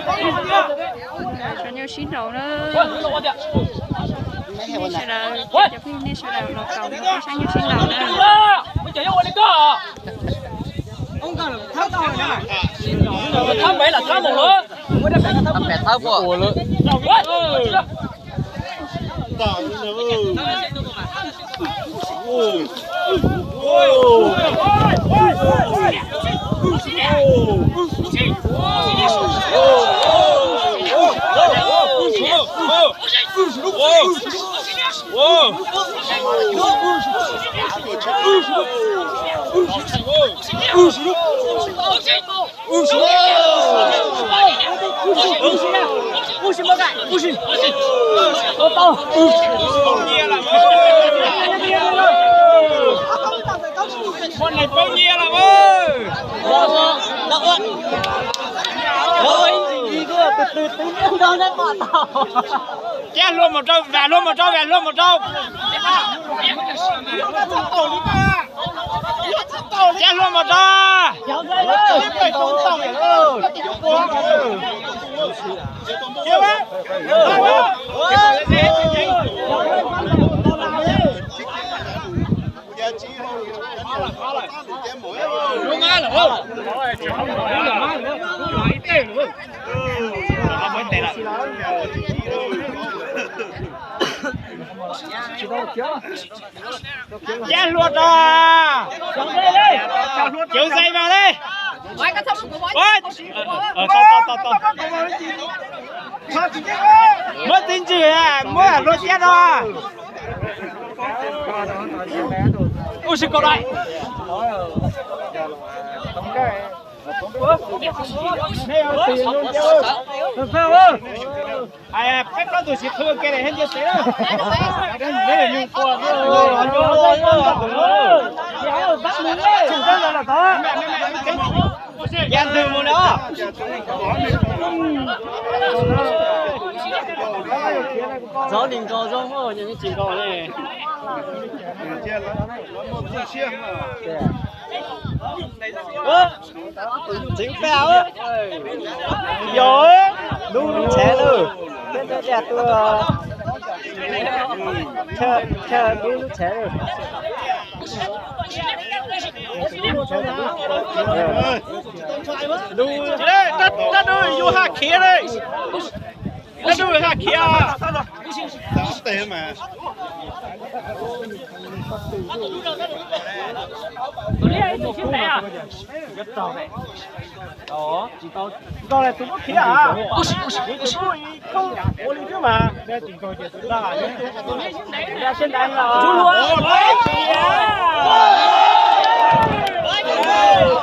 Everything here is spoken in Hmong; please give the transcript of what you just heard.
Saib nyuj sib nraus na. Nej sawv daws, cov phooj ywg nej sawv daws los koom saib nyuj sib nraus na. Cab hlua mus rau, vam hlua mus rau, vam hlua mus rau. Cab hlua mus rau. Cab hlua rau. Cawv zais mas li. Muab txiv ntswg, muab hlua cab rau. Ub, sib kaum daim. Peb plaub tus siv qhwv ke li, nce tsev na. Cab ntws mus na. Txhob nim nkaus zoo, nws tsis nkaus li. Txiv peb, yog lub lub tsheb lawm, thiab thiab tias tua chaw lub lub tsheb lawm. Dab dub yuav haj khiav li. Dab dub haj khiav. Nkaus tus muab khiav a. Ua li twb mas.